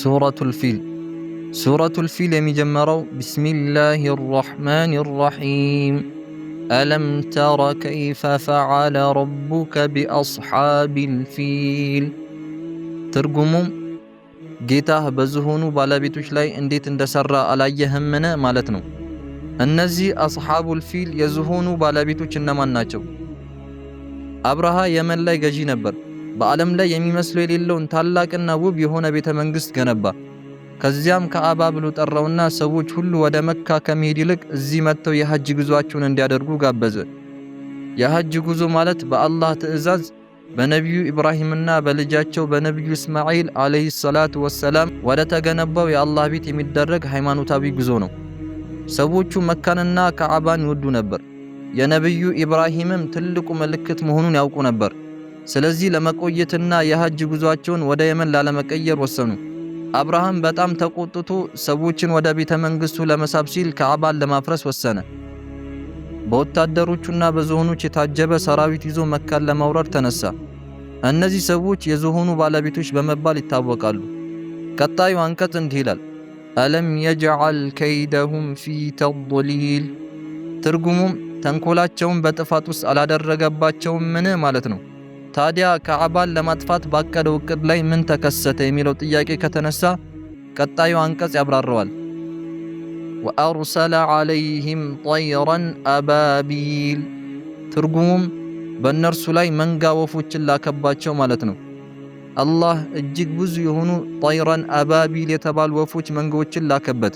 ሱረቱል ፊል። ሱረቱል ፊል የሚጀምረው بسم الله الرحمن الرحيم ألم تر كيف فعل ربك بأصحاب الفيل። ትርጉሙም ጌታህ በዝሆኑ ባለቤቶች ላይ እንዴት እንደሰራ አላየህምን ማለት ነው። እነዚህ أصحاب الفيل የዝሆኑ ባለቤቶች እነማን ናቸው? አብርሃ የመን ላይ ገዢ ነበር። በዓለም ላይ የሚመስለው የሌለውን ታላቅና ውብ የሆነ ቤተ መንግስት ገነባ። ከዚያም ካዕባ ብሎ ጠራውና ሰዎች ሁሉ ወደ መካ ከመሄድ ይልቅ እዚህ መጥተው የሐጅ ጉዟቸውን እንዲያደርጉ ጋበዘ። የሐጅ ጉዞ ማለት በአላህ ትዕዛዝ በነቢዩ ኢብራሂምና በልጃቸው በነቢዩ እስማዒል عليه الصلاة والسلام ወደ ተገነባው የአላህ ቤት የሚደረግ ሃይማኖታዊ ጉዞ ነው። ሰዎቹ መካንና ካዕባን ይወዱ ነበር። የነቢዩ ኢብራሂምም ትልቁ ምልክት መሆኑን ያውቁ ነበር። ስለዚህ ለመቆየትና የሐጅ ጉዟቸውን ወደ የመን ላለመቀየር ወሰኑ። አብርሃም በጣም ተቆጥቶ ሰዎችን ወደ ቤተ መንግስቱ ለመሳብ ሲል ካዕባን ለማፍረስ ወሰነ። በወታደሮቹና በዝሆኖች የታጀበ ሰራዊት ይዞ መካን ለመውረር ተነሳ። እነዚህ ሰዎች የዝሆኑ ባለቤቶች በመባል ይታወቃሉ። ቀጣዩ አንቀጽ እንዲህ ይላል፣ ألم يجعل كيدهم في تضليل። ትርጉሙም ተንኮላቸውን በጥፋት ውስጥ አላደረገባቸውም ምን ማለት ነው። ታዲያ ካዕባን ለማጥፋት ባቀደው እቅድ ላይ ምን ተከሰተ የሚለው ጥያቄ ከተነሳ ቀጣዩ አንቀጽ ያብራራዋል። وأرسل عليهم طيرا أبابيل። ትርጉሙም በእነርሱ ላይ መንጋ ወፎችን ላከባቸው ማለት ነው። አላህ እጅግ ብዙ የሆኑ طيرا أبابيل የተባሉ ወፎች መንጋዎችን ላከበት።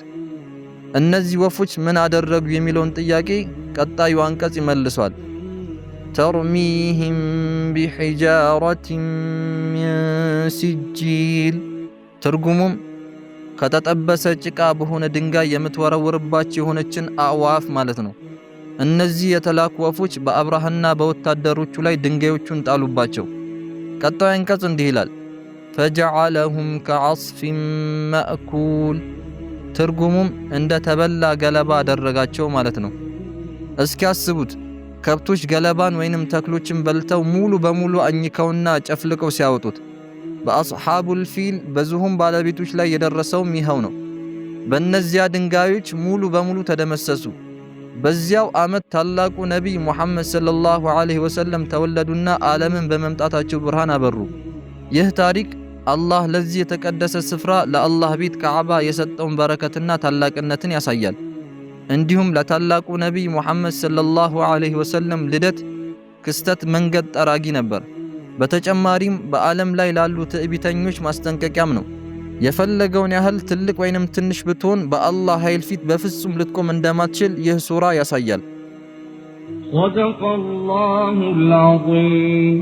እነዚህ ወፎች ምን አደረጉ የሚለውን ጥያቄ ቀጣዩ አንቀጽ ይመልሷል። ترميهم بحجارة من سجيل። ትርጉሙም ከተጠበሰ ጭቃ በሆነ ድንጋይ የምትወረውርባቸው የሆነችን አዕዋፍ ማለት ነው። እነዚህ የተላኩ ወፎች በአብርሃና በወታደሮቹ ላይ ድንጋዮቹን ጣሉባቸው። ቀጣዩ አንቀጽ እንዲህ ይላል፣ فجعلهم كعصف مأكول። ትርጉሙም እንደ ተበላ ገለባ አደረጋቸው ማለት ነው። እስኪ አስቡት፣ ከብቶች ገለባን ወይንም ተክሎችን በልተው ሙሉ በሙሉ አኝከውና ጨፍልቀው ሲያወጡት። በ أصحاب الفيل በዝሆን ባለቤቶች ላይ የደረሰውም ይኸው ነው። በእነዚያ ድንጋዮች ሙሉ በሙሉ ተደመሰሱ። በዚያው ዓመት ታላቁ ነቢይ ሙሐመድ صلى الله عليه وسلم ተወለዱና ዓለምን በመምጣታቸው ብርሃን አበሩ። ይህ ታሪክ አላህ ለዚህ የተቀደሰ ስፍራ ለአላህ ቤት ካዕባ የሰጠውን በረከትና ታላቅነትን ያሳያል። እንዲሁም ለታላቁ ነቢይ ሙሐመድ صلى الله عليه وسلم ልደት ክስተት መንገድ ጠራጊ ነበር። በተጨማሪም በዓለም ላይ ላሉ ትዕቢተኞች ማስጠንቀቂያም ነው። የፈለገውን ያህል ትልቅ ወይንም ትንሽ ብትሆን በአላህ ኃይል ፊት በፍጹም ልትቆም እንደማትችል ይህ ሱራ ያሳያል። صدق الله العظيم.